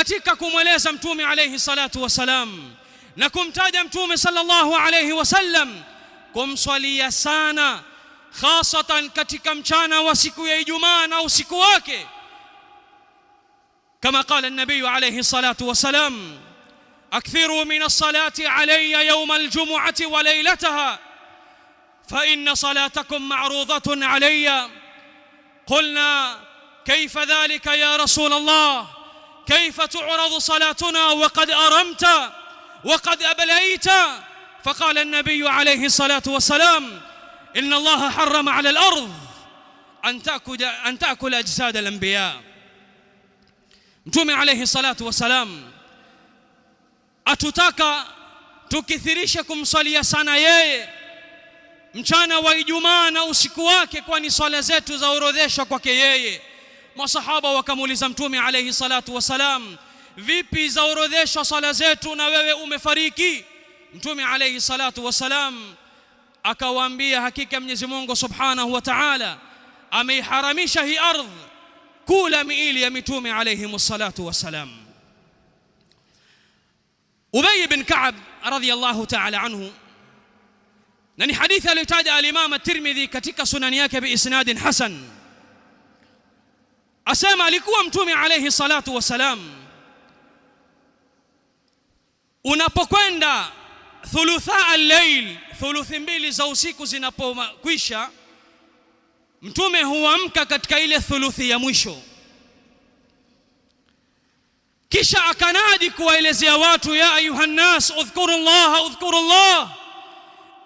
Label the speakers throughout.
Speaker 1: Katika kumweleza Mtume alayhi salatu wasalam na kumtaja Mtume sallallahu alayhi wasallam, kumswalia sana, khasatan katika mchana wa siku ya Ijumaa na usiku wake, kama qala an-nabiy alayhi salatu wasalam: "أكثروا من الصلاة علي يوم الجمعة وليلتها، فإن صلاتكم معروضة علي." قلنا: "كيف ذلك يا رسول الله؟ كيف تعرض صلاتنا وقد أرمت وقد أبليت؟" فقال النبي عليه الصلاة والسلام: "إن الله حرم على الأرض أن تأكل أجساد الأنبياء." Mtume alayhi salatu wasalam atutaka tukithirishe kumswalia sana yeye mchana wa Ijumaa na usiku wake, kwani swala zetu zaorodheshwa kwake yeye. Masahaba wakamuuliza Mtume alayhi salatu wasalam, "Vipi zaorodheshwa swala zetu na wewe umefariki?" Mtume alayhi salatu wasalam akawaambia, hakika Mwenyezi Mungu subhanahu wa ta'ala ameiharamisha hii ardhi kula miili ya mitume alayhi salatu wasalam. Ubay bin Ka'b radhiyallahu ta'ala anhu, na ni hadithi aliyotaja al-Imam at-Tirmidhi katika sunani yake bi isnadin hasan, asema alikuwa Mtume alayhi salatu wasalam, unapokwenda thulutha al-layl, thuluthi mbili za usiku zinapokwisha, Mtume huamka katika ile thuluthi ya mwisho, kisha akanadi kuwaelezea watu: "يا أيها الناس، اذكروا الله، اذكروا الله",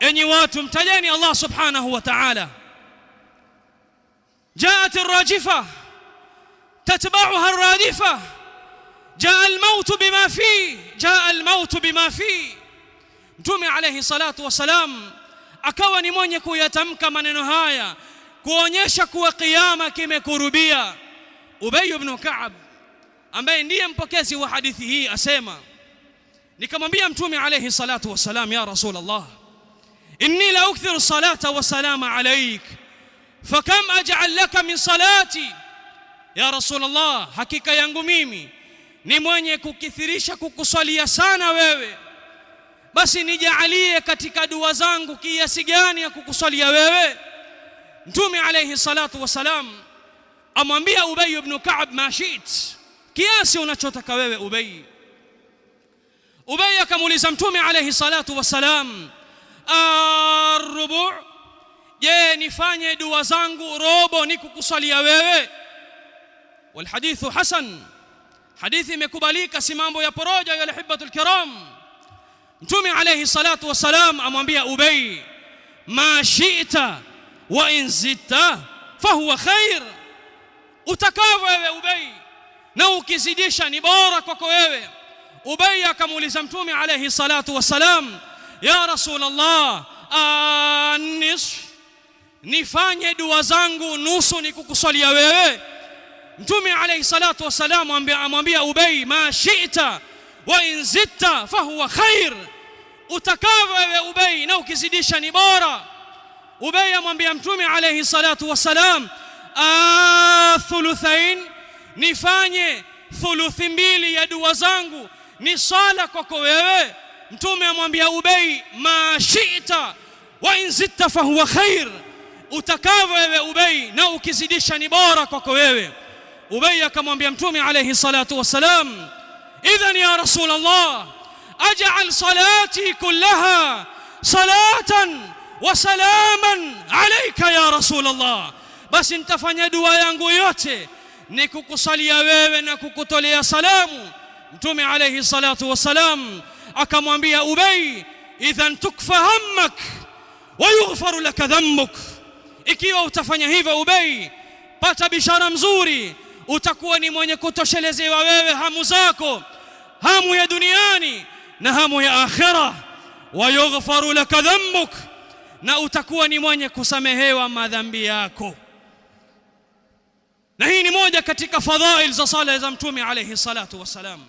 Speaker 1: enyi watu, mtajeni Allah subhanahu wa ta'ala. "جاءت الراجفة تتبعها الرادفة، جاء الموت بما فيه، جاء الموت بما فيه." Mtume alayhi salatu wasalam akawa ni mwenye kuyatamka maneno haya kuonyesha kuwa kiyama kimekurubia. Ubay ibn Ka'b, ambaye ndiye mpokezi wa hadithi hii, asema, nikamwambia Mtume alayhi salatu wasalam: "يا رسول الله، إني لأكثر الصلاة والسلام عليك، فكم أجعل لك من صلاتي يا رسول الله؟" Hakika yangu mimi ni mwenye kukithirisha kukuswalia sana wewe, basi nijaalie katika dua zangu kiasi gani ya kukuswalia wewe? Mtume alayhi salatu wasalam amwambia Ubay ibn Ka'b: "ما شئت", kiasi unachotaka wewe, Ubay. Ubay akamuuliza Mtume alayhi salatu wasalam: "الربع? Je, nifanye dua zangu robo ni kukusalia wewe?" والحديث حسن, hadithi imekubalika, si mambo ya poroja ya الأحبة الكرام. Mtume alayhi salatu wasalam amwambia Ubay: "ما شئت، وإن زدت فهو خير", utakavyo wewe Ubay, na ukizidisha ni bora kwako wewe. Ubay akamuuliza Mtume alayhi salatu wasalam: "يا رسول الله، النصف? Nifanye dua zangu nusu ni kukusalia wewe?" Mtume alayhi salatu wasalam amwambia Ubay: "ما شئت، وإن زدت فهو خير", utakavyo wewe Ubay, na ukizidisha ni bora. Ubay amwambia Mtume alayhi salatu wasalam: "الثلثين? Nifanye thuluthi mbili ya dua zangu ni sala kwako wewe?" Mtume amwambia Ubay: "ما شئت، وإن زدت فهو خير", utakavyo wewe Ubay, na ukizidisha ni bora kwako wewe. Ubay akamwambia Mtume alayhi salatu wasalam: "إذن يا رسول الله، أجعل صلاتي كلها صلاة وسلاما عليك يا رسول الله", basi nitafanya dua yangu yote ni kukusalia wewe na kukutolea salamu. Mtume alayhi salatu wasalam akamwambia Ubay: "إذن تكفى همك ويغفر لك ذنبك", ikiwa utafanya hivyo Ubay, pata bishara mzuri, utakuwa ni mwenye kutoshelezewa wewe hamu zako, hamu ya duniani na hamu ya akhira. ويغفر لك ذنبك, na utakuwa ni mwenye kusamehewa madhambi yako. Na hii ni moja katika fadhail za sala za Mtume alayhi salatu wassalam.